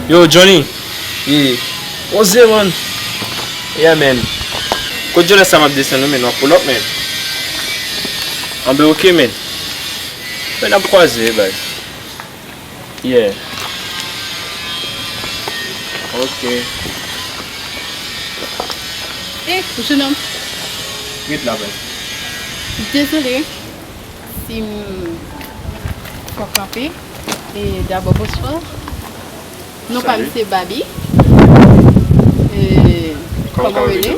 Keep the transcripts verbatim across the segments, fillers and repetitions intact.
Yo, Johnny. Yeah. Poze, man. Yeah, man. Kot Jonas sa m ap desann, wi, man. W ap pull up, man. Anben, ok, man. Men n ap kwaze, baz. Yeah. Ok. Eh, jenòm. Ret la, baz. Dezole si m fè w kanpe. E dabò, bonswa. Non pa m se Babi. E kòman w rele?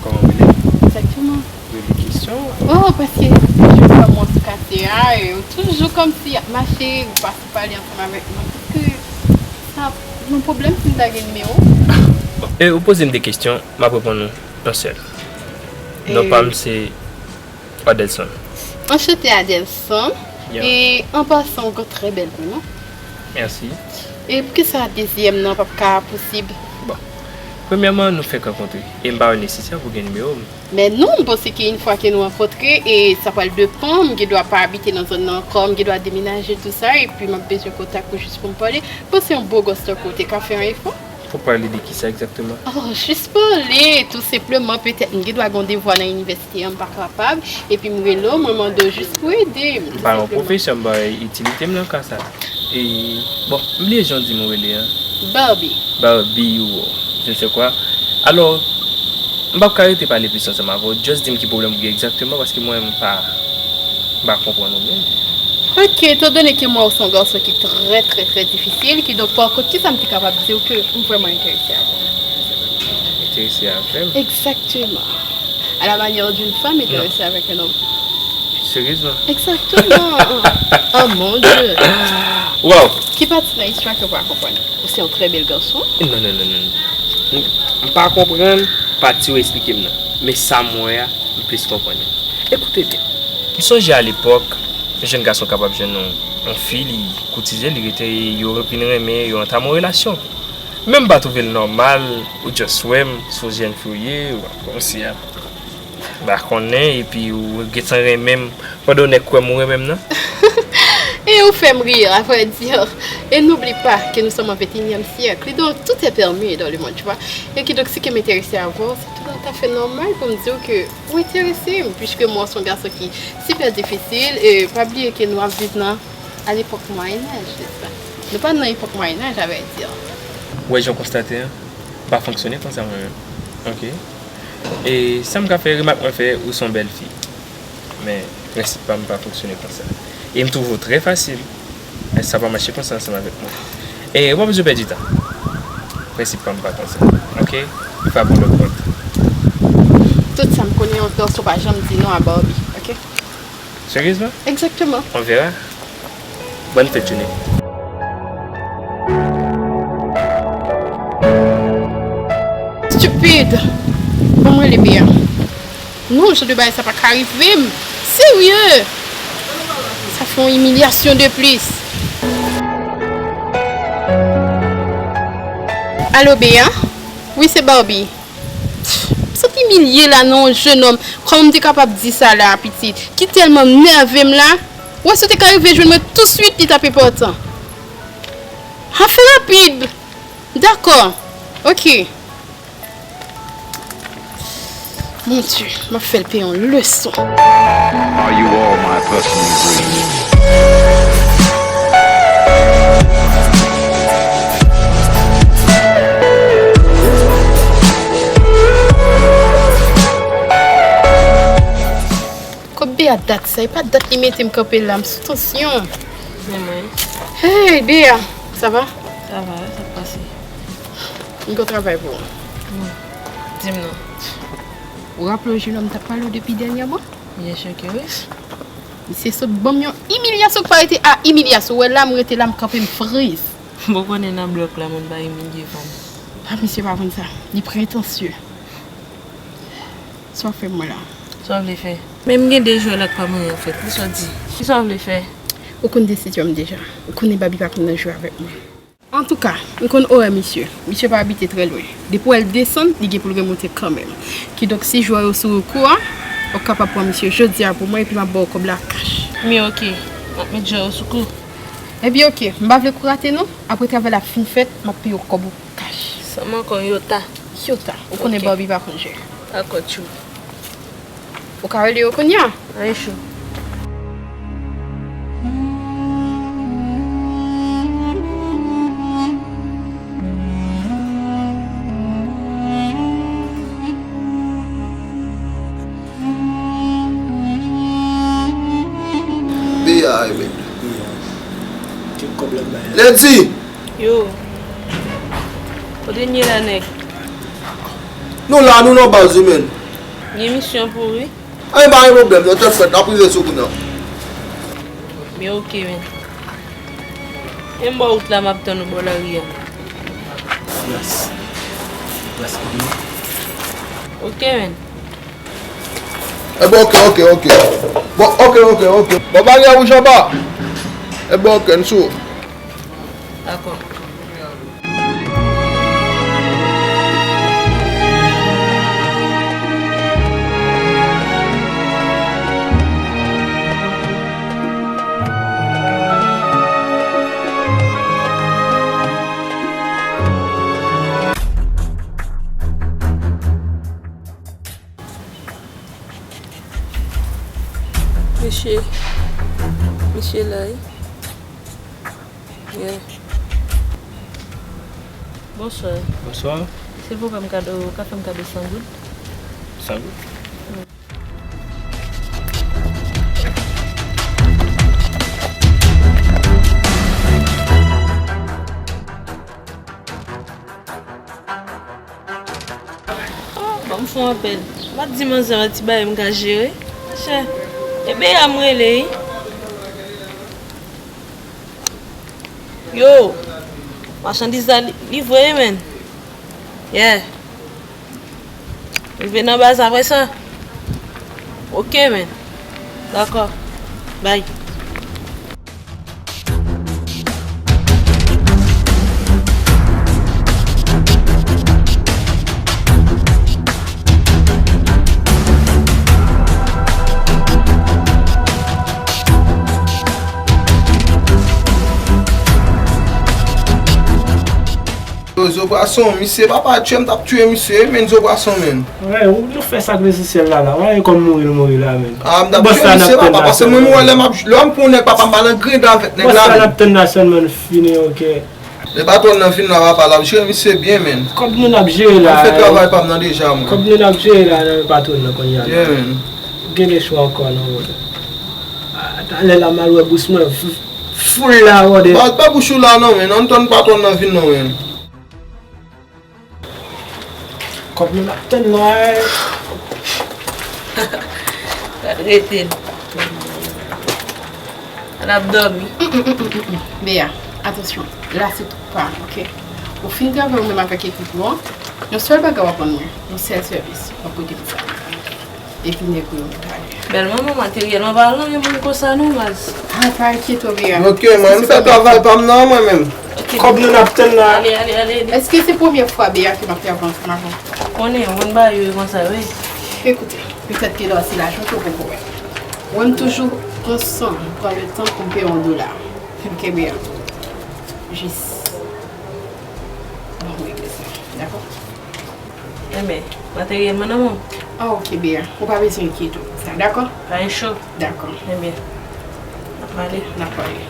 Kòman w rele? Egzakteman. Rele kesyon. Oh, paske se kòman w kase a, e ou toujou kòmsi ap mache, ou pa sou pale ansanm avèk mwen. Èske sa ap yon pwoblèm si m ta gen nimewo w? E ou poze m de kesyon, m ap reponn ou yon sèl. Non pa m se Adelson. Anchante, Adelson. Yeah. E an pasan, ou gen trè bèl prenon. Mèsi. E poukisa dezyèm nan p ap ka posib? Bon. Premyèman, nou fèk rankontre. E m pa wè nesesè pou gen nimewo m. Men non, m panse ke yon fwa ke nou rankontre, e sa pral depann, m gen dwa pa abite nan zòn nan ankò, m gen dwa demenaje, tou sa, epi m ap bezwen kontak ou jis pou m pale. M panse yon bo gòs tankou w te ka fè yon efò. W ap pale de kisa egzakteman? Oh, jis pale, tou senpleman, petèt m gen dwa gen yon devwa nan inivèsite a, m pa kapab, epi m rele w, mwen mande w jis pou ede m, tou senpleman. M pa yon pwofesè, m pa wè itilite m nan ka sa. E, bon, m bliye jan w di m ou rele an. Barbie. Barbie ou je ne sais quoi. Alò, m p ap ka rete pale plis ansanm avè w, just di m ki pwoblèm ou gen egzakteman, paske mwen, m pa, m pa konprann ou byen. Ok, etandone ke m wè w se yon gason ki trè, trè, trè difisil, kidonk, pa kont, kisa m te kapab di w ke m vrèman enterese avè w? Enterese avè m? Egzakteman. À la manière d'une femme intéressée avec un homme. Seryezman? Egzakteman. Oh mon Dieu. Wow. Ki pati nan istwa ke w pa konprann? Ou se yon trè bèl gason. Non, non, non, non. M, m pa konprann pati w eksplike m nan. Men sa m wè a, m plis konprann li. Ekoute byen. M sonje alepòk, yon jèn gason kapab jwenn yon, yon fi, li koutize, li rete, yo vin renmen, yo antame yon relasyon. Men m pa twouve l nòmal, ou just wè m, se yon jèn fi w ye, w ap kòmsi ap, m pa konnen, epi ou gentan renmen m, pandan w nèk kwè m ou renmen m nan. Et ou fait me rire, à vrai dire. Et n'oublie pas que nous sommes au vingt et unième siècle, et donc tout est permis dans le monde, tu vois. Et que donc, si que m'intéresse à vous, c'est tout à fait normal pour me dire que vous intéressez, puisque moi, c'est un garçon qui est super difficile, et pas oublier que nous vivons dans, à l'époque Moyen-Âge, n'est-ce pas? Nou pa nan epòk Moyen-Âge, à vrai dire. Ou wè jan w konstate an, m pa fonksyone konsa mwen menm. Ok? E sa m ka fè, remak mwen fè, ou se yon bèl fi. Men, prensip pa m pa fonksyone konsa. E m twouve w trè fasil. Men sa pa mache konsa ansanm avèk mwen. E w pa bezwen pèdi tan. Prensip pa m pa konsa. Ok? Li pa bon lòt bòt. Tout sa m konnen, yon gason pa janm di non a Barbie. Ok? Seryezman? Egzakteman. On verra. Bonne fête, Johnny. Stupide! Ban mwen rele Bea. Non, jan de bagay sa pa ka rive m. Serye! Sa fè yon imilyasyon de plis. Alo, Bea? Wi, se Barbie. M santi imilye la nan yon jennonm. Kòman m te kapab di sa la, pitit? Ki tèlman nève m la. Ou wè, si w te ka rive jwenn mwen touswit, li t ap enpòtan. Ha, fè rapid. Dakò. Ok. Mon Dieu, m ap fè l peye yon leson. Are you all my personal dreams? Kot Bea dat sa? E pa dat li mete m kanpe la, m sou tansyon. Men mwen. Hey, Bea, sa va? Sa va, sa k pase? M gen yon travay pou ou. Bon, di m non. Ou raple w jennonm m t ap pale w depi dènyèman? Byen si ke wi. Misye sot ban m yon imilyasyon k pa rete a imilyasyon. Ou wè la, m rete la, m kanpe, m friz. Bon, ou konnen nan blòk la, moun pa imilye fanm. Ah, misye pa konn sa. Li pretansye. Sa w ap fè pou mwen la? Sa w vle fè? Men m gen de jwè la k pa mwen anfèt. Kisa w di? Kisa w vle fè? Ou konn desizyon m deja. Ou konnen Babi pa konn nan jwe avèk mwen. Antouka, m konn orè misye. Misye pa abite trè lwen. Depi w wè l desann, li gen pou l remonte kanmenm. Kidonk, si jwè yo sou ou kou a, w ap kapab pran misye jodi a pou mwen, epi m ap ba w kòb la kach. Men oke, m ap met jwè yo sou kou. Ebyen, oke, m pa vle kou rate non. Apre travay la fin fèt, m ap peye w kòb ou kach. San m ankò, Yota. Yota. Ou konnen Barbie pa konn jere. Dakò, tchou. Ou ka rele yo kounye a? Anyen cho. Beya, men. Lady! Yo. Kote n ye la, nèg? Nou la, nou nan baz, wi, men. Gen misyon pou ou, wi. Ay, pa gen pwoblèm, non, tèt frèt, n ap rive sou kounye a. Men oke, men. E m bò wout la, m ap tann ou bò lari a. Yes. Yes, kote? Oke, men. Ebyen, oke, oke, oke. Bon, oke, oke, oke. Bon, baryè wouj anba. Ebyen, oke, n sou. Dakò. Mesye, mesye la, wi. Yeah. Bonswa. Bonswa. Silvouplè, m kado, ou ka fè m kado san goud? San goud? Oh, ban m fè yon apèl. M ap di manzè yon ti bagay m ka jere. Monchè, e Beya m rele, wi. Yo, machandiz la li, livre, wi, men. Yeah. Rive nan baz apre sa. Oke, men. Dakò. Bay. Zo pwason, misye papa tchè m t ap tiye misye, men zo pwason, men. Wè, ou nou fè sa k nesesè la, la. Wè, kòm mouri nou mouri la, men. Ah, m t ap tiye misye, papa, paske mwen, mwen wè lè m ap, lè m pran nèg, papa, m pa nan grenda avèk nèg la, men. Bòs la n ap tann la sèlman fini, oke. Lè patwòn nan vin la, papa, l ap jere misye byen, men. Kòb nou n ap jere la. Mwen fè travay pa m nan deja, mwen. Kòb nou n ap jere la, nan patwòn nan kounye a. Yeah, men. Gen de chwa ankò, non, mwen. Ah, talè la, m al wè bous mwen. Foul la, wòde. Pa, pa bouch ou la non, men. Ann tann patwòn nan vin non, men. Kòb nou n ap tann la, eh. Gad rete l. N ap dòmi. Bea, atansyon. La se tou pa, oke? Ou fin travay ou menm avèk ekip ou an. Yon sèl bagay w ap rann mwen. Yon sèl sèvis. W ap prete m sa. Epi nèg ou yo m talè. Bèl manman, materyèlman palan, gen moun konsa non, baz. Ah, pa enkyete w, Bea. Ok, mwen, m fè travay pa m nan, mwen menm. Ok. Kòb nou n ap tann la. Ale, ale, ale, ale. Èske se premye fwa, Bea, ke m ap travay ansanm avè w? Konnen, ou konn bagay yo e konsa, wi. Ekoute, petèt ke la se lajan ke w poko wè. Mwen, m toujou konsan pran le tan pou m peye yon dola. Ok, Bea. Jis. Bon, regle sa. Dakò? Enben, materyèlman nan men w. Ah, ok, Bea. Ou pa bezwen enkyete w pou sa, dakò? Pa gen cho. Dakò. Enben, n ap pale. N ap pale.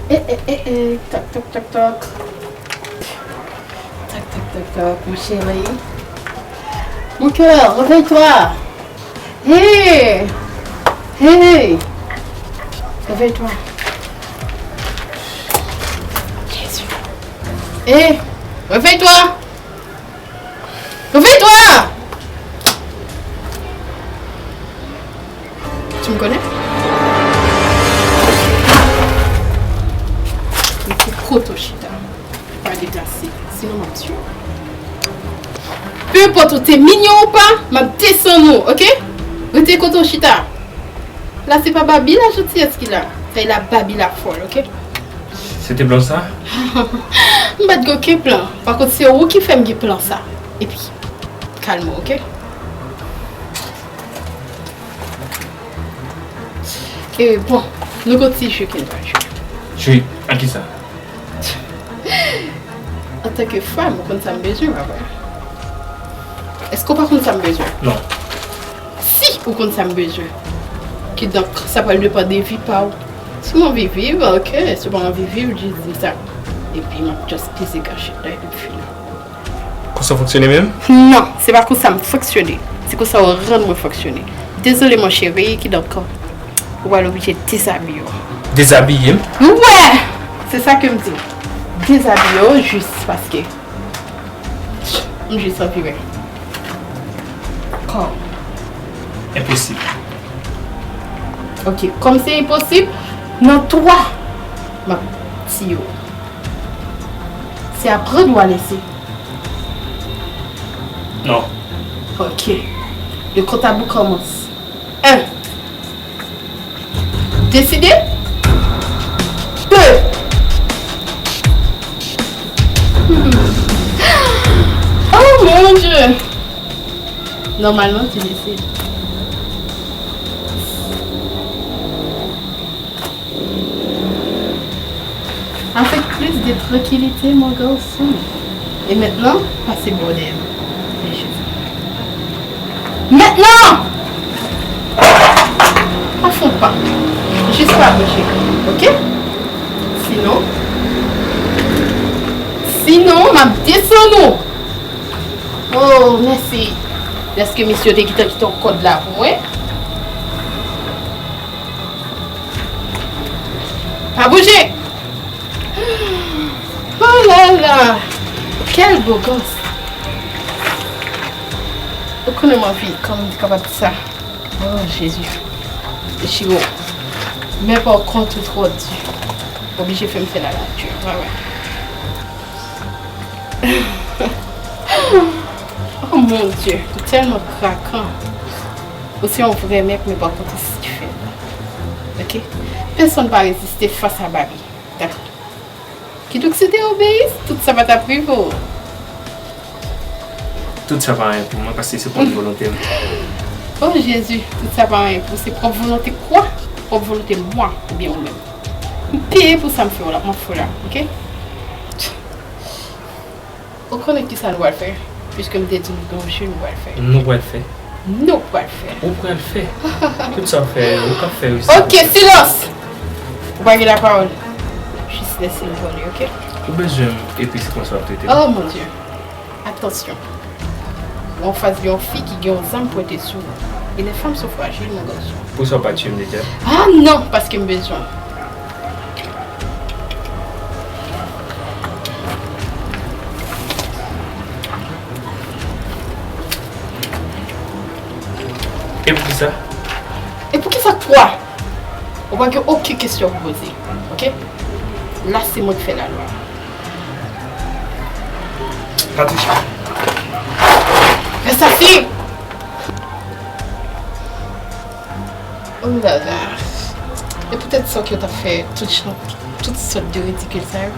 Eh, eh, eh, eh. Tok, tok, tok, tok. Tok, tok, tok, tok, mon chéri. Mon cœur, réveille-toi. Hey! Hey! Réveille-toi. Jésus. Hey! Réveille-toi! Réveille-toi! Tu me connais? Rete kote w chita. Pa deplase, sinon m ap tiye w. Peu importe ou te minyon ou pa, m ap desann ou, oke? Rete kote w chita. La se pa Babi la jantiyès ki la, se la Babi la fòl, oke? Se te plan sa? M pa t gen okenn plan. Pa kont se ou ki fè m gen plan sa. Epi, kalme w, oke? E bon, nou gon ti jwe ke n pral jwe. Jwe a kisa? Antanke fanm, ou konn sa m bezwen, pa vre? Èske ou pa konn sa m bezwen? Non. Si ou konn sa m bezwen. Kidonk, sa pral depann de vi pa w. Si w anvi viv, ok. Si w pa anvi viv, jis di m sa. Epi m ap just peze kachèt la epi m fini. Konsa w fonksyone menm? Non, se pa konsa m fonksyone. Se konsa w rann mwen fonksyone. Dezole, mon chéri, kidonk, ou pral oblije dezabiye w. Dezabiye m? Wi! Se sa ke m di. Dezabiye w jis paske m jis anvi wè kò w. Enposib. Ok, kòm se enposib, nan twa, m ap tiye w. Se a pran ou a lese. Non. Ok. Le compte à rebours commence. Un. Deside? Deux. Hmm. Oh mon Dieu! Normalman, tu décides. Avec plus de tranquillité, mon garçon. E mentnan, pase bò dèyè m. Vin jis. Mentnan! Pa fè yon pa. Jis pa bouje. Ok? Sinon, sinon, m ap desann ou. Oh, mèsi. Dèske misye te gentan kite yon kòd la pou mwen. Pa bouje! Oh là là! Quel beau gosse! Ou konnen m anvi, kòman m te kapab di sa? Oh, Jezi. Dechire w. Men pa kont ou twò di. Oblije fè m fè la nature. Vre, vre. Oh mon Dieu, ou tèlman krakan. Ou se yon vrè mèt, men pa kont ou si fèb. Ok? Pèsonn pa reziste fas a Barbie. Dakò. Kidonk, si w te obeyis, tout sa pa t ap rive w. Tout sa pa anyen pou mwen, paske se pwòp volonte m. Oh Jezi, tout sa pa anyen pou w, se pwòp volonte kwa? Pwòp volonte mwa, oubyen ou menm. M peye pou sa m fè w la, m ap fè w la, ok? Ou konnen kisa nou pral fè? Piske m te di nou gen yon jeu nou pral fè. Nou pral fè? Nou pral fè. Ou pral fè? Tout sa w fè, ou k ap fè yo. Ok, silans! Ou pa gen lapawòl. Jis lese m pale, ok? Ou bezwen m epi se konsa w ap trete m? Oh mon Dieu! Atansyon. Ou anfas de yon fi ki gen yon zam pwente sou ou. Et les femmes sont fragiles, mon garçon. Poukisa w pa tiye m deja? Ah non, paske m bezwen w. E poukisa? E poukisa kwa? Ou pa gen okenn kesyon pou poze, ok? La, se mwen ki fè lalwa. Patricia. Rès asou! Oh là là. E poutèt sa ke w t ap fè tout jan, tout sòt de ridikil sa yo?